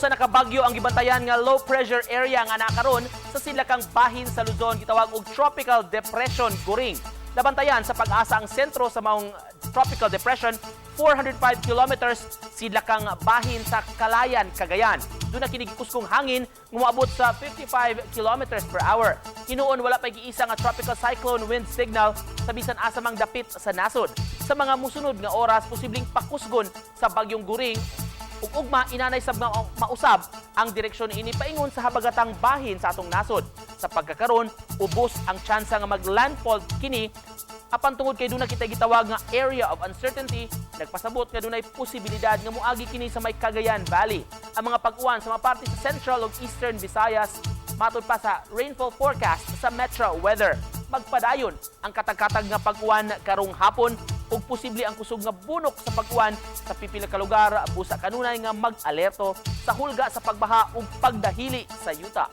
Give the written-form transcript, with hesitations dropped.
Usa na ka bagyo ang gibantayan nga low pressure area nga nakaron sa sidlakang bahin sa Luzon, gitawag og Tropical Depression Goring. Nabantayan sa PAGASA ang sentro sa maong tropical depression 405 kilometers sidlakang bahin sa Calayan, Cagayan. Duna kini gikuskong hangin nga moabot sa 55 kilometers per hour. Hinuon wala pa giisa nga tropical cyclone wind signal sa bisan asa mang dapit sa nasod. Sa mga musunod nga oras, posibleng pakusgon sa bagyong Goring ug ugma inanay sab nga mausab ang direksyon ini paingon sa habagatang bahin sa atong nasod. Sa pagkakaron, ubos ang tsansa nga maglandfall kini, apan tungod kay duna kita gitawag nga area of uncertainty, nagpasabot nga dunay posibilidad nga moagi kini sa may Cagayan Valley. Ang mga pag-uwan sa mga parte sa Central ug Eastern Visayas, matud pa sa rainfall forecast sa Metro Weather. Magpadayon ang katag-katag nga pag-uwan karong hapon ug posible ang kusog nga bunok sa pag-uwan sa pipila ka lugar, busa kanunay nga mag-alerto sa hulga sa pagbaha ug pagdahili sa yuta.